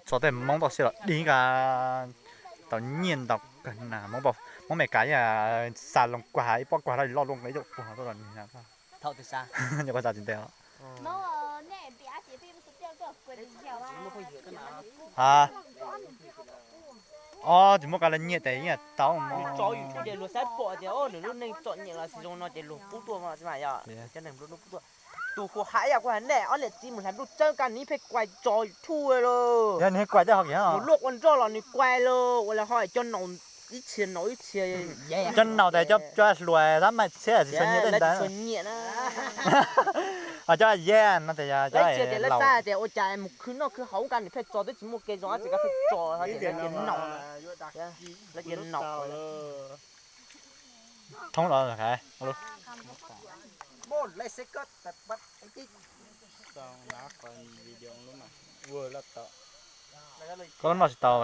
Tso tej Hmoob toj siab los dig nka tau nyiaj ntau kawg na. Hmoob Mes Kas yeej xa loo kuag ib pob kuag loj loj nqe caum puag tuaj los nig. Nyuam qhuav xav tsis ntev os. Ob tsis muaj qee leej nyiaj tes yeej tau mog. Ces luag saib pom tias nws lub neej txom nyem los xi zoo no ces luag pub tuaj mas yog cov neeg nplua nuj pub tuaj. Tus hu hais yam kuv hais nej, ob niam txiv mus hlais nplooj tsawb kaj nim pheej kuais tso YouTube lauj. Yog nws kuais tej ho kiag, mus luaj ua nroj los nws kuais lauj, ua li ho cov naus ib txhia naus ib txhia. Cov naus tas cov hluas tab mas txhiab tsis tshua nyiam tej ntawd. Tshua nyiam na. Cov yag no tas cov ib txhia tias lawv xav tias ua cas mus khwv noj khwv haus kaj nim pheej tso twb tsis muaj kev zoo dab tsi kaj pheej tso ho tias lawv tias naus, lawv tias naus. Thoob los koj noj tsis tau.